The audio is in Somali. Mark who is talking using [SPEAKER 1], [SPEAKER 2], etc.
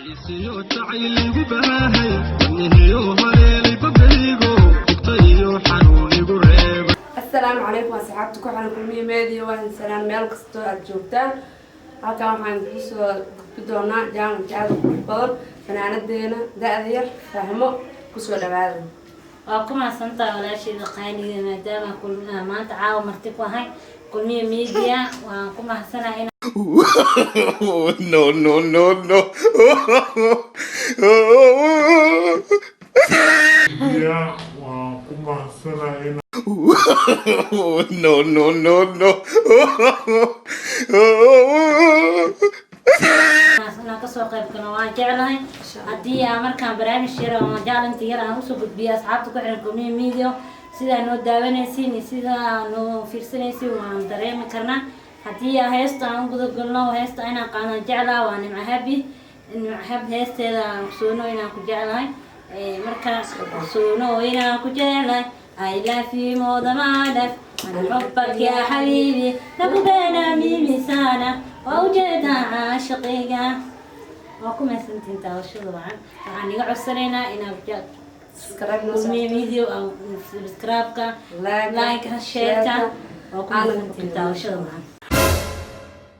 [SPEAKER 1] Xiisiyo jacayligu baahay, wadnihiyo haleelay bogaygo, bugta iyo xanuun igu reebay.
[SPEAKER 2] Asalaamu calaykum, asxaabta ku xiran Kulmiye Media. Waa salaan meel kastoo aada joogtaan. Halkan waxaan kusoo gudbi doonaa challenge aada u qurux badan, fanaanadeena da-da yar Fahmo. Kusoo dhawaada.
[SPEAKER 3] Waa ku mahadsantahay, walaasheeda qaaliga, maadaama maanta caawa marti ku ahay Kulmiye Media. Waan ku mahadsanahay.
[SPEAKER 4] No, no, no, no.
[SPEAKER 5] Waan ku mahadsanahay.
[SPEAKER 4] No, no, no, no.
[SPEAKER 3] Inaan kasoo qayb galno waan jeclahay. Haddii aan markaan barnaamij yar oo challenge yar aan usoo gudbiyo asxaabta ku xiran Kulmiye Media, sidaa noo daawanaysiin iyo sidaa noo fiirsanaysiin waan dareemi karnaa. Haddii aan heesta aan u guda galno, heesta inaan qaadno jeclaa waa Nimco Habi. Nimco Habi heesteeda aan ogsoono inaan ku jeclahay. Marka ogsoono inaan ku jeclahay. I love you more than my life. أنا حبك يا حبيبي nakupenda mimi sana. Waa ujeedaa caashiqiga. Waa ku mahadsantihiin daawashada wacan. Waxaan iga codsanaynaa inaad
[SPEAKER 2] Subscribe noo.
[SPEAKER 3] Kulmiye Media subscribe-ka,
[SPEAKER 2] like,
[SPEAKER 3] like, share-ka. Waa ku mahadsantihiin daawashada wacan.